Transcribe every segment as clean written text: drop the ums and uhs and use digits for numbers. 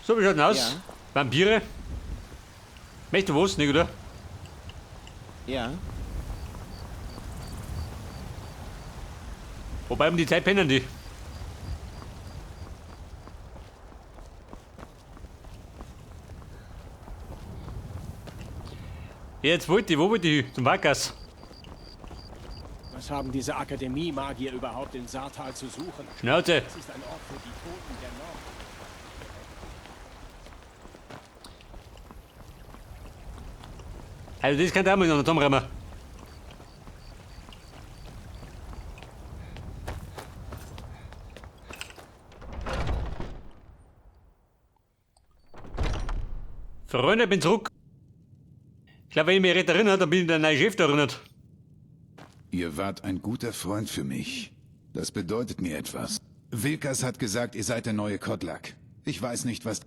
So, wie schaut denn aus? Ja. Vampire? Möchtest du was, nicht, oder? Ja. Wobei um die Zeit pennen die. Jetzt wollte ich, wo wollte ich hin? Zum Wackers. Was haben diese Akademie-Magier überhaupt in Saartal zu suchen? Schnauze. Das ist ein Ort für die Toten der Nord. Also das kann der auch mal noch zusammenräumen. Freunde, ich bin zurück. Ich glaube, wenn ich mich recht erinnere, dann bin ich der neue Chef da erinnert. Ihr wart ein guter Freund für mich. Das bedeutet mir etwas. Vilkas hat gesagt, ihr seid der neue Kodlak. Ich weiß nicht, was...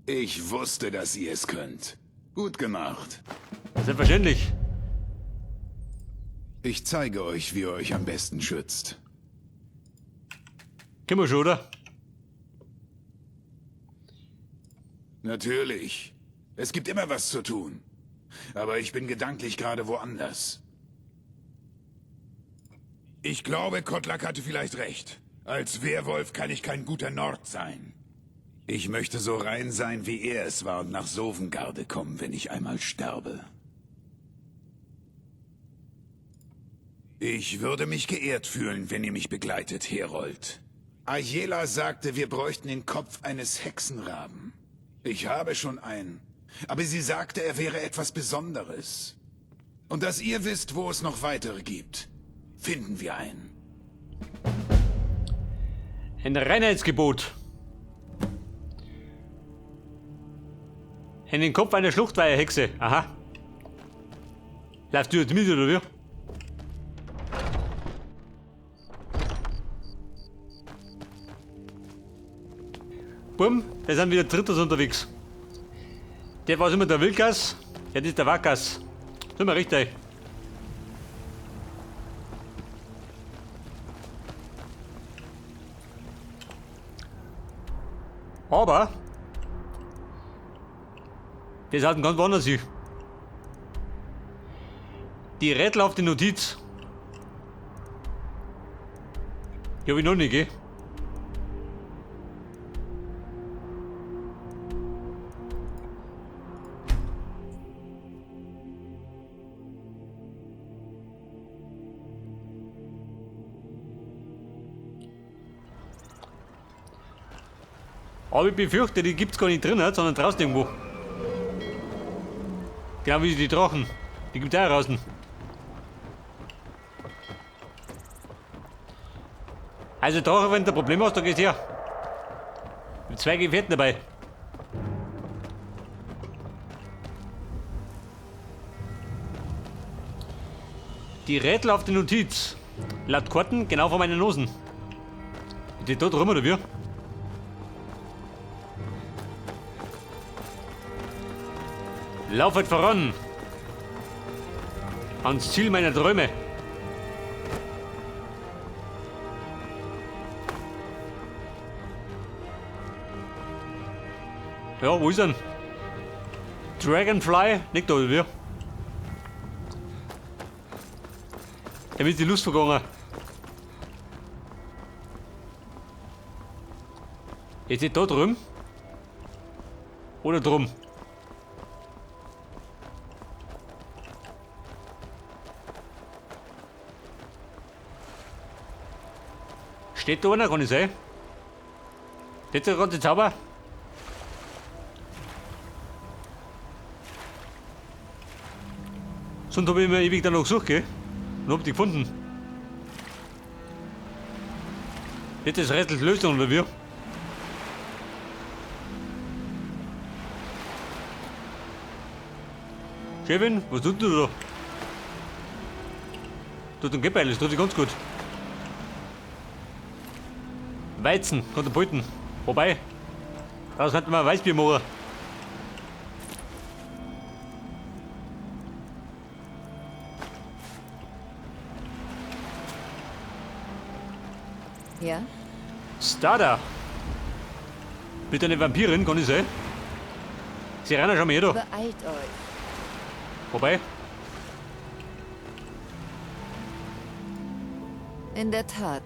Ich wusste, dass ihr es könnt. Gut gemacht. Selbstverständlich. Ich zeige euch, wie ihr euch am besten schützt. Können wir schon, oder? Natürlich. Es gibt immer was zu tun. Aber ich bin gedanklich gerade woanders. Ich glaube, Kodlak hatte vielleicht recht. Als Werwolf kann ich kein guter Nord sein. Ich möchte so rein sein, wie er es war und nach Sovngarde kommen, wenn ich einmal sterbe. Ich würde mich geehrt fühlen, wenn ihr mich begleitet, Herold. Ayela sagte, wir bräuchten den Kopf eines Hexenraben. Ich habe schon einen. Aber sie sagte, er wäre etwas Besonderes. Und dass ihr wisst, wo es noch weitere gibt, finden wir einen. Ein Reinheitsgebot. In den Kopf einer Schluchtweiherhexe. Aha. Läuft du jetzt mit, oder wie? Bumm, da sind wieder Dritters unterwegs. Der war immer der Wilkas, ja, das ist der Wackers. Sind wir richtig. Aber das hat ganz woanders hin. Die Rädel auf die Notiz. Die hab ich noch nicht, gell? Aber ich befürchte, die gibt's gar nicht drin, sondern draußen irgendwo. Genau wie die Drachen. Die gibt's auch draußen. Also Drache, wenn du ein Problem hast, dann gehst du her. Mit 2 Gefährten dabei. Die Rädel auf die Notiz. Laut Karten genau vor meinen Nosen. Ist die da drum oder wie? Laufet voran! Ans Ziel meiner Träume! Ja, wo ist er denn? Dragonfly? Nicht da, oder wie? Dem ist die Lust vergangen. Ist die da drüben? Oder drum? Steht da einer? Kann ich sein? Das ist der ganze Zauber. Sonst hab ich mir ewig danach gesucht, gell? Und hab die gefunden. Jetzt ist Rätsel Lösung, oder wie? Chefin, was tut du da? Tut den Gebeil, das tut sich ganz gut. Weizen, kann der beuten. Wobei, daraus könnte man Weißbier machen. Ja? Starter. Bist du eine Vampirin, kann ich sein? Serana, schau mal her da. Beeilt euch. Wobei, In der Tat.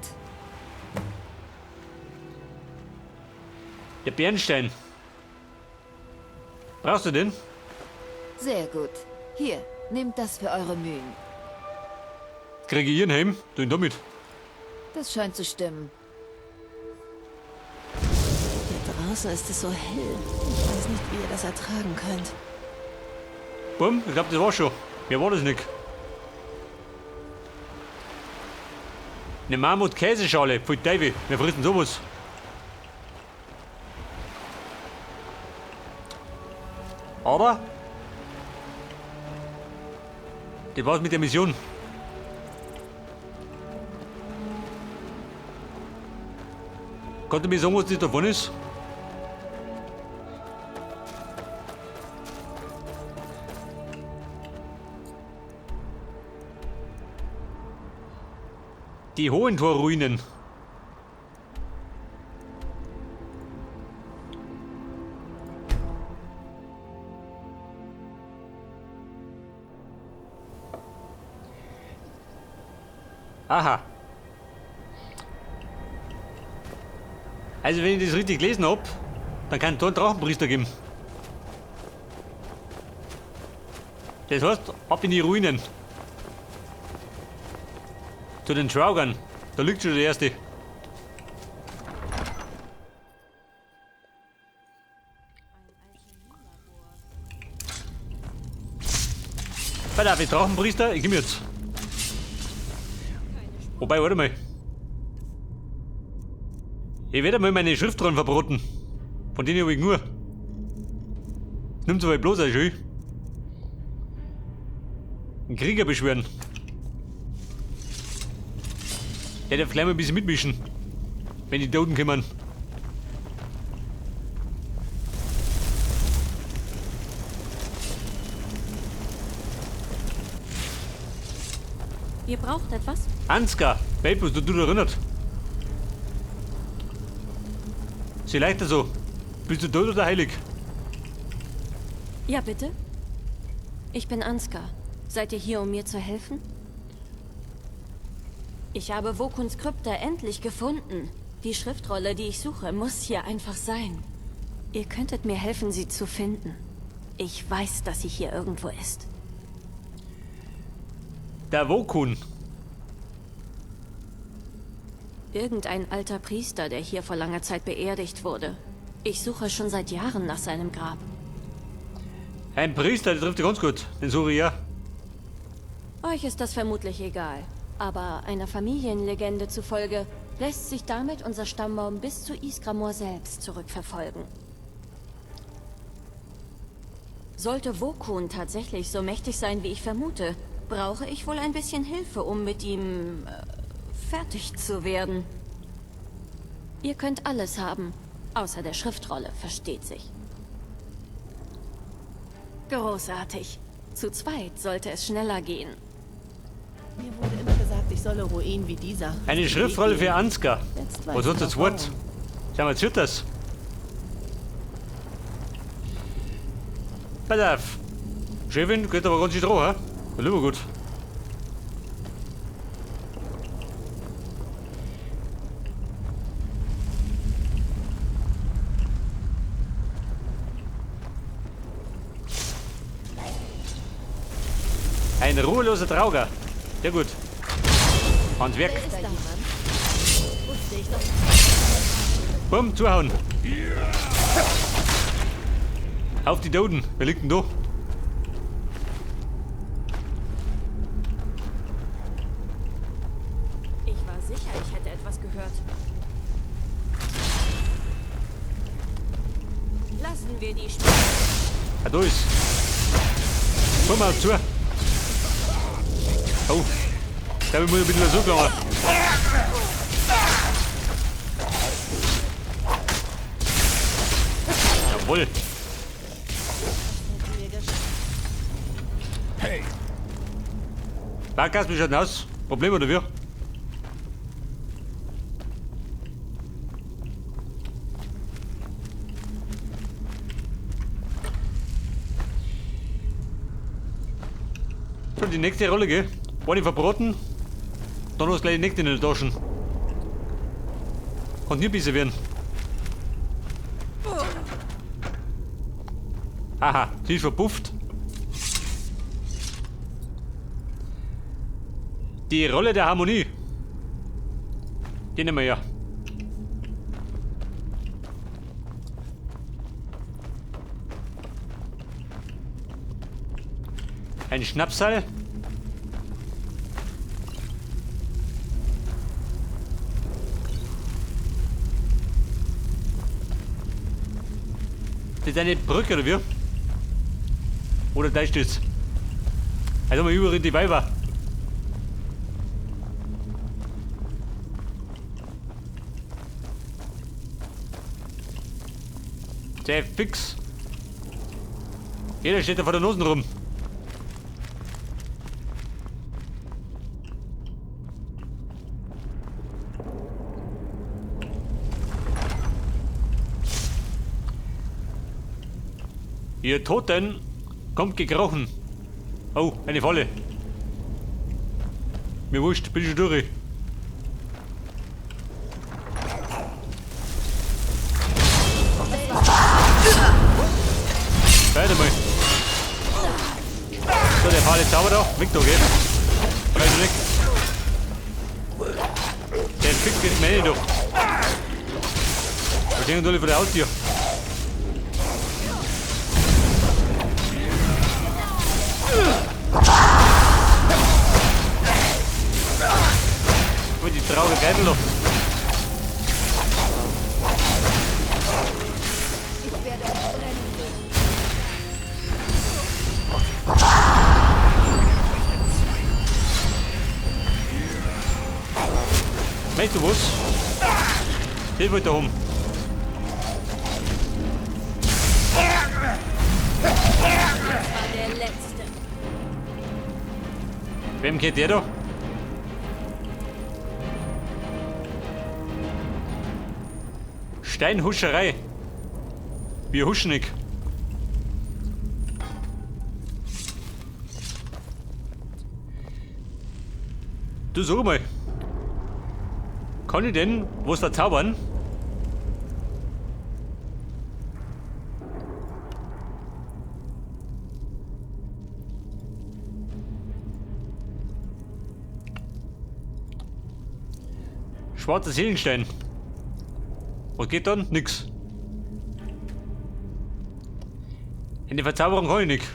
Der Bernstein. Brauchst du den? Sehr gut. Hier, nehmt das für eure Mühen. Kriege ich ihren Heim? Tu ihn damit. Das scheint zu stimmen. Hier draußen ist es so hell. Ich weiß nicht, wie ihr das ertragen könnt. Bumm, ich glaub, das war schon. Mehr war das nicht. Eine Mammut-Käseschale. Pfui Teufel, wer frisst denn sowas? Aber das war's mit der Mission. Kannst du mir sagen, was das davon ist? Die Hohentor-Ruinen. Aha. Also wenn ich das richtig gelesen hab, dann kann es da einen Drachenpriester geben. Das heißt, ab in die Ruinen. Zu den Draugern. Da liegt schon der erste. Pass auf, Drachenpriester, ich komm jetzt. Wobei, warte mal. Ich werde mal meine Schriftrollen verbroten. Von denen hab ich nur. Nimmt aber bloß ein schön. Einen Krieger beschwören. Der darf gleich mal ein bisschen mitmischen. Wenn die Toten kommen. Ihr braucht etwas? Ansgar, Babe, was du da erinnert? Sie leichter so. Bist du tot oder heilig? Ja, bitte? Ich bin Ansgar. Seid ihr hier, um mir zu helfen? Ich habe Vokuns Krypta endlich gefunden. Die Schriftrolle, die ich suche, muss hier einfach sein. Ihr könntet mir helfen, sie zu finden. Ich weiß, dass sie hier irgendwo ist. Der Vokun. Irgendein alter Priester, der hier vor langer Zeit beerdigt wurde. Ich suche schon seit Jahren nach seinem Grab. Ein Priester, der trifft dich ganz gut. Den suche ich ja. Euch ist das vermutlich egal. Aber einer Familienlegende zufolge lässt sich damit unser Stammbaum bis zu Ysgramor selbst zurückverfolgen. Sollte Vokun tatsächlich so mächtig sein, wie ich vermute, brauche ich wohl ein bisschen Hilfe, um mit ihm fertig zu werden. Ihr könnt alles haben, außer der Schriftrolle, versteht sich. Großartig. Zu zweit sollte es schneller gehen. Mir wurde immer gesagt, ich solle Ruinen wie dieser. Eine Schriftrolle für Ansgar. Jetzt weiß Was ich hat das auch Wort? warum. Schau mal, jetzt wird das. Pass auf. Chefin, geht aber ganz schön dran, hä? Lieber gut. Ein ruheloser Trauger. Sehr gut. Ans Werk. Ist da jemand? Wusste ich doch. Bumm, zuhauen. Auf die Toten. Wer liegt denn da? Ich war sicher, ich hätte etwas gehört. Lassen wir die Spiele. Ah, da ist. Komm mal zu. Oh. Da muss ich ein bisschen so gegangen. Jawohl. Hey, Barkas, wie schaut denn aus? Problem oder wie? Schon die nächste Rolle, gell? Eine verbraten. Dann hast du gleich die nächste in den Taschen. Kann nie besser werden. Aha, sie ist verpufft. Die Rolle der Harmonie. Die nehmen wir ja. Ein Schnapsal. Das ist eine Brücke, oder wie? Oder da ist das? Also mal über die Weiber. Sehr fix. Jeder steht da vor der Nosen rum. Ihr Toten kommt gekrochen. Oh, eine Falle. Mir wurscht, bin schon durch. Weiter mal. So, der fahle Zauber da. Weg da, gell? Reiß weg. Der Fix geht mir nicht doch. Wir stehen natürlich vor der Haustür. Oh, die traurige Geibel noch. Ich werde euch brennen. Weißt du was? Das wollte er haben. Das war der letzte. Wem geht der da? Steinhuscherei. Wir huschen nicht. Du sag mal. Kann ich denn was verzaubern? Schwarzer Seelenstein. Was geht dann? Nix. In die Verzauberung kann ich nicht.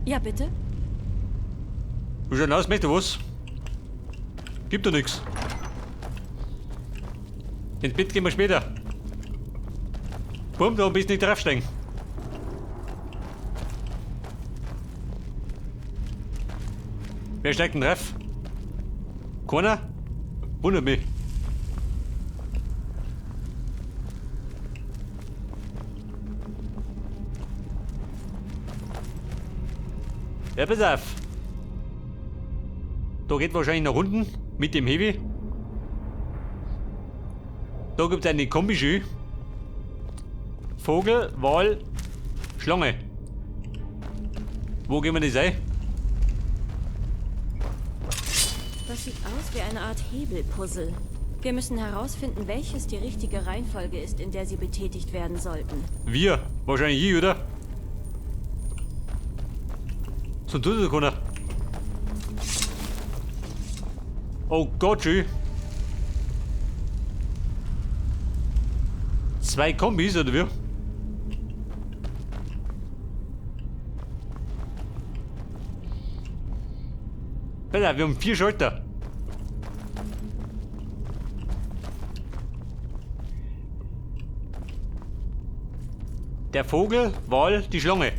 Ja, bitte? Wie schaut denn aus? Möchtest du was? Gibt doch nix. Ins Bett gehen wir später. Bumm, da am besten nicht draufsteigen. Wer steigt denn drauf? Keiner? Wundert mich. Ja, pass auf. Da geht wahrscheinlich nach unten mit dem Heavy. Da gibt's eine Kombi-Schü. Vogel, Wal, Schlange. Wo gehen wir das ein? Das sieht aus wie eine Art Hebelpuzzle. Wir müssen herausfinden, welches die richtige Reihenfolge ist, in der sie betätigt werden sollten. Wir? Wahrscheinlich ich, oder? So tut es keiner. Oh Gott, schön. 2 Kombis, oder wie? Alter, wir haben 4 Schalter. Der Vogel, Wal, die Schlange.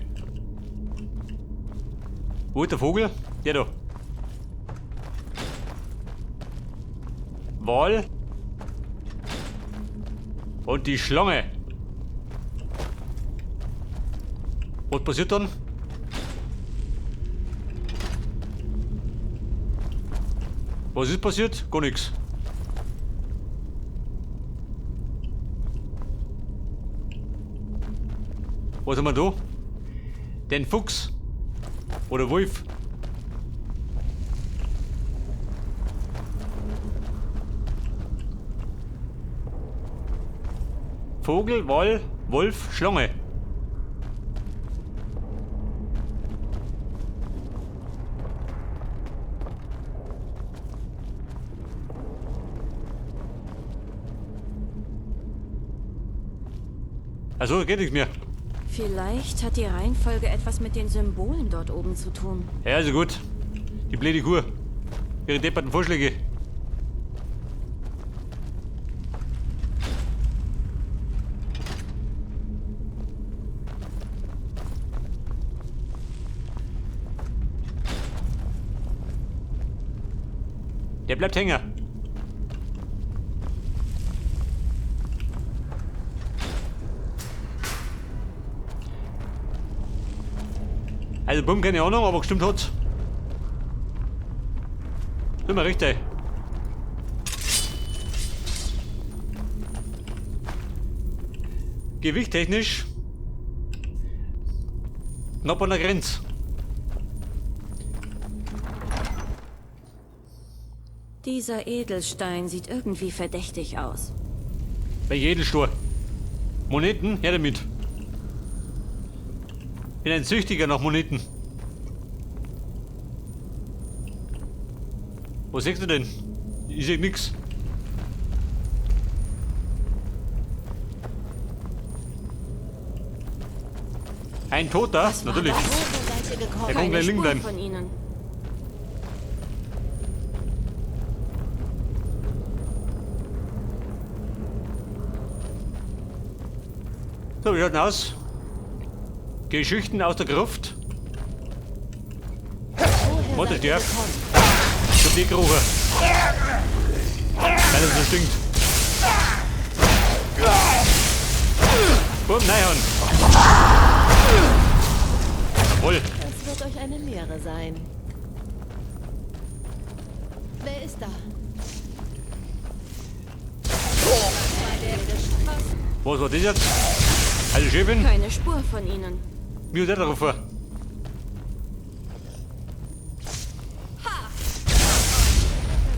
Wo ist der Vogel? Der da. Wal. Und die Schlange. Was passiert dann? Was ist passiert? Gar nichts. Was haben wir da? Den Fuchs. Oder Wolf. Vogel, Wall, Wolf, Schlange. Also geht nichts mehr. Vielleicht hat die Reihenfolge etwas mit den Symbolen dort oben zu tun. Ja, also gut. Die blöde Kuh. Ihre depperten Vorschläge. Der bleibt hängen. Also Bumm, keine Ahnung, aber gestimmt hat's. Sind wir richtig. Gewichttechnisch knapp an der Grenze. Dieser Edelstein sieht irgendwie verdächtig aus. Welcher Edelstein? Moneten? Her damit. Bin ein Süchtiger nach Moneten. Was siehst du denn? Ich seh nix. Ein Toter? Natürlich. Der kann gleich liegen bleiben. Von ihnen. So, wie schaut denn aus? Geschichten aus der Gruft. Mutter stirbt. Ich hab die gerochen. Weil es so stinkt. Bumm, nein. Jawohl. Das wird euch eine Lehre sein. Wer ist da? Was war das jetzt? Also Chefin? Keine Spur von ihnen. Mir ist der drauf. Ha!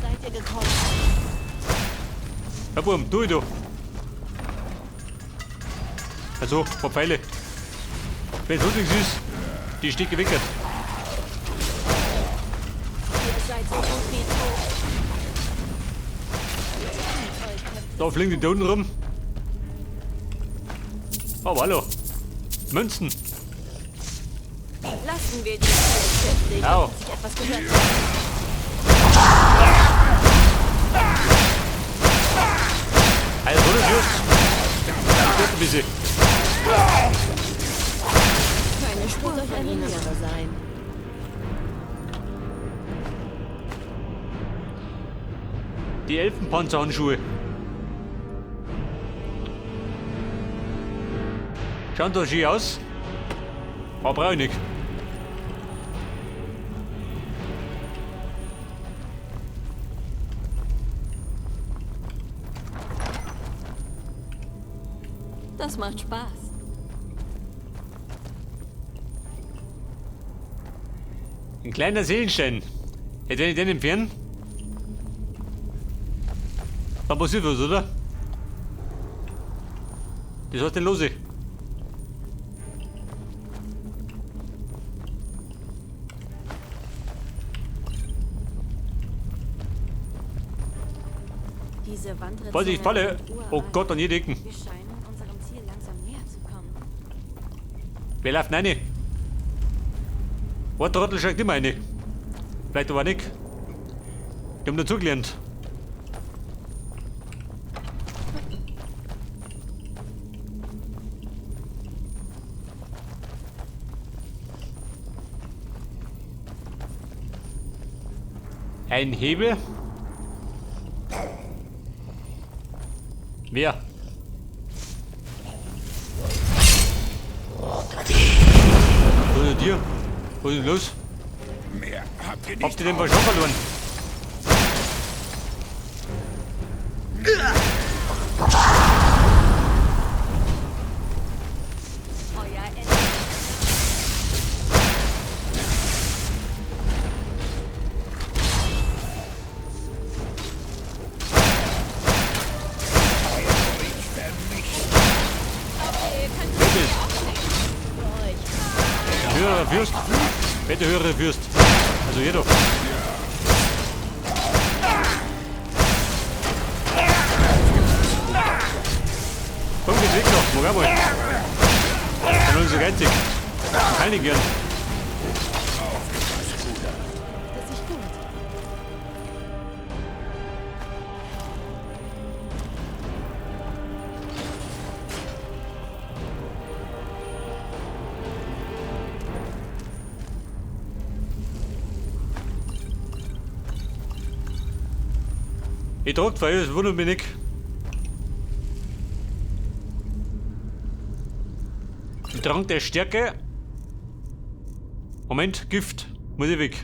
Seid ihr gekommen? Herr Burm, du da. Also, ein paar Pfeile. Wenn es nichts ist, die Stecke weg. Ihr seid so gut wie tot. Da fliegen die Toten rum. Oh, hallo. Münzen. Lassen wir die Tür. Au. Ich etwas gehört. Also, das ist just. Das ein bisschen. Keine Spur Wird euch von eine ihnen. Lehre sein. Die Elfenpanzerhandschuhe. Schauen doch schön aus. Aber brauche ich nicht. Das macht Spaß. Ein kleiner Seelenstein. Hätte ich den entfernen? Dann passiert was, oder? Das heißt denn lose? Diese Vorsicht, ich falle! Oh Gott, an jede Ecken. Wir scheinen unserem Ziel langsam näher zu kommen. Wer läuft rein? Ein Trottel steigt immer rein. Vielleicht aber nicht. Die haben dazugelernt. Ein Hebel. Wer? Was ist denn dir? Was ist denn los? Mehr habt ihr nicht. Habt ihr den Verstand verloren? Euer Ende. Wer der höhere Fürst? Also hier doch. Komm, geht weg noch. Mag auch mal. Kann uns so geizig. Kann ich gern. Das ist gut. Ich trag zwar, das wundert mich nicht. Trank der Stärke. Moment, Gift. Muss ich weg.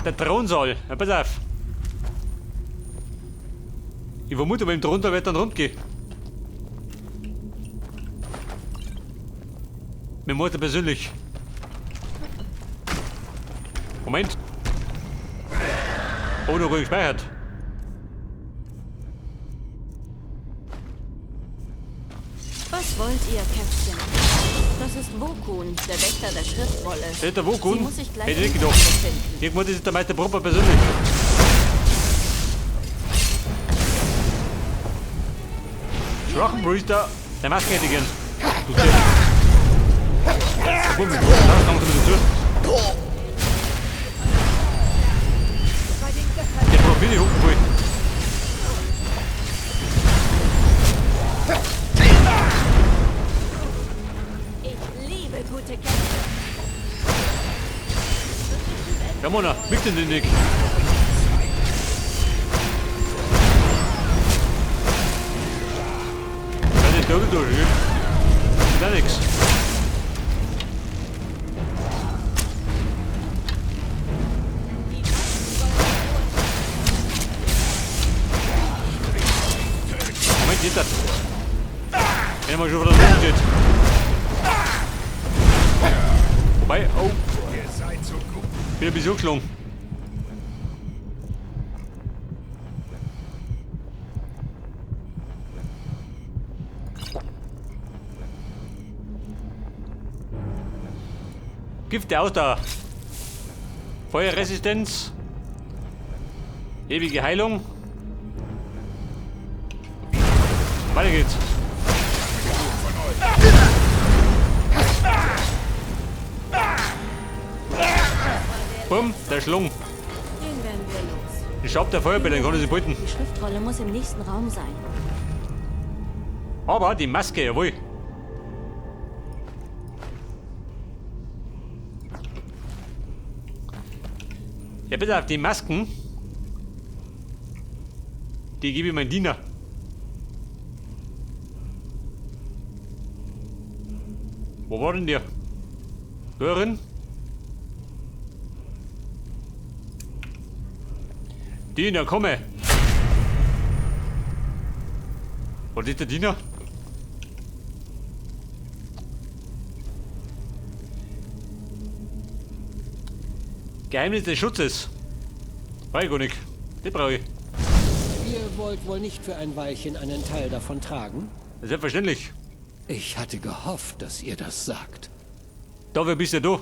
Der Thronsaal. Ja, pass auf. Ich vermute, aber im Thronsaal wird dann rund gehen. Mir muss er persönlich. Moment. Oh, noch gespeichert. Was wollt ihr, Käffchen? Das ist Vokun, der Wächter der Schriftrolle. Das ist der Vokun? Sie muss sich gleich Hätte ich nicht gedacht. Irgendwann ist der Meister Proper persönlich. Drachenbrüster, der Maske hätte ich gern. Du Tier. Gut, mit das langsam wieder zu. Der Profil die hucken voll. Ich liebe gute Kämpfe. Ja, Mona, wiegt denn den Nick? Kann ich da durch, gell? Ist nix. Moment, geht das? Wenn man schon wieder drin steht. Wobei, oh. Bin ein bisschen angeschlagen. Gift der Ausdauer. Feuerresistenz. Ewige Heilung. Weiter geht's. Bumm, der Schlung. Den werden wir los. Den Stab der Feuerbälle, den kann ich sich beuten. Die Schriftrolle muss im nächsten Raum sein. Aber die Maske, jawohl. Ja, bitte auf die Masken. Die gebe ich meinem Diener. Wo war denn der? Hören? Diener, komme! Wo ist der Diener? Geheimnis des Schutzes. Brauch ich gar nicht. Das brauche ich. Ihr wollt wohl nicht für ein Weilchen einen Teil davon tragen? Selbstverständlich. Ich hatte gehofft, dass ihr das sagt. Da, wer bist denn du?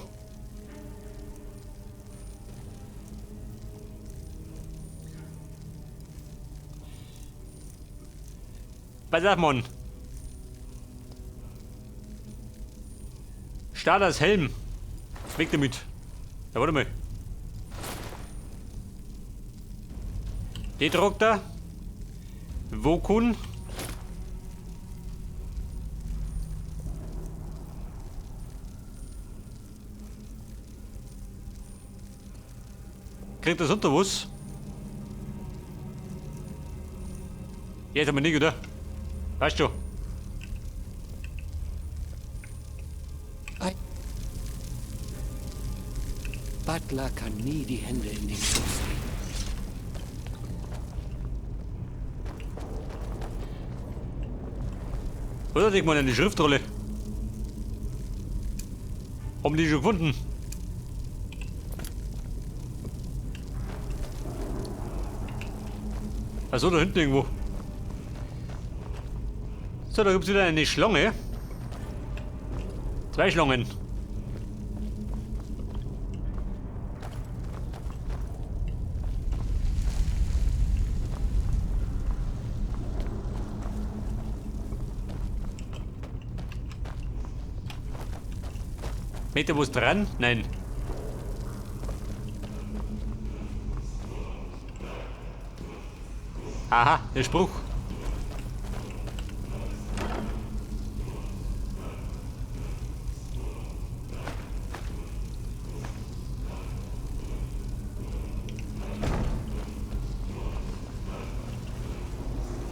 Pass auf, Mann. Staders Helm. Weg damit. Ja, warte mal. Die tragt er. Vokun. Kriegt das unter was? Jetzt haben wir nicht, oder? Weißt du? Ein Butler kann nie die Hände in den Schoß legen. Was hat ich mal eine Schriftrolle? Haben die schon gefunden? Achso, da hinten irgendwo. So, da gibt's wieder eine Schlange. 2 Schlangen. Meter was dran? Nein. Aha, der Spruch.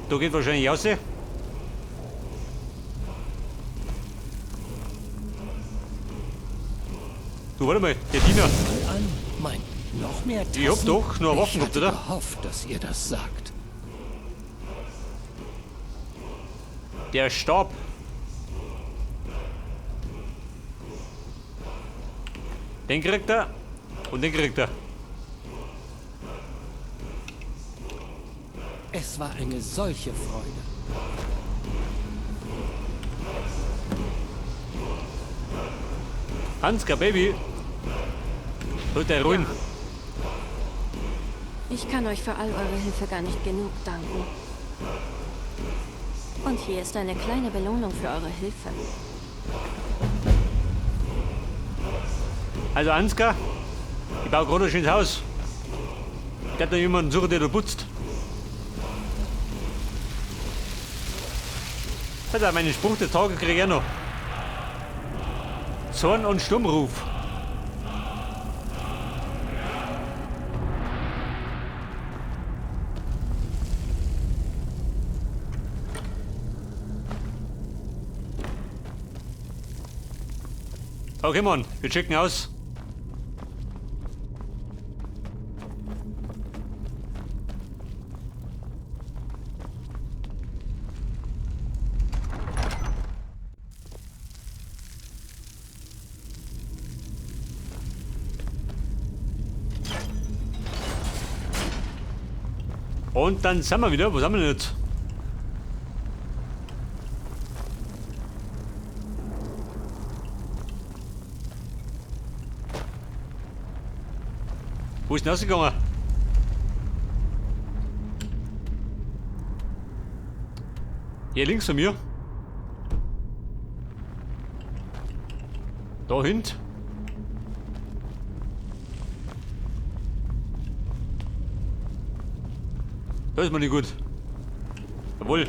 Da geht wahrscheinlich raus. Du, warte mal, der Diener. Mal an, mein, noch mehr Tassen? Ich hab doch noch Waffen Ich gehabt, hatte oder? gehofft, dass ihr das sagt. Der Stab. Den kriegt er. Und den kriegt er. Es war eine solche Freude. Hanska, Baby. Sollte er ruhen. Ich kann euch für all eure Hilfe gar nicht genug danken. Und hier ist eine kleine Belohnung für eure Hilfe. Also Ansgar, ich baue gerade ein schönes Haus. Ich darf da jemanden suchen, der da putzt. Alter, meinen Spruch des Tages krieg ich auch noch. Zorn und Stummruf. Okay, Mann, wir checken aus. Und dann sind wir wieder. Wo sind wir denn jetzt? Wo ist denn rausgegangen? Hier links von mir. Da hinten. Das ist mir nicht gut. Jawohl.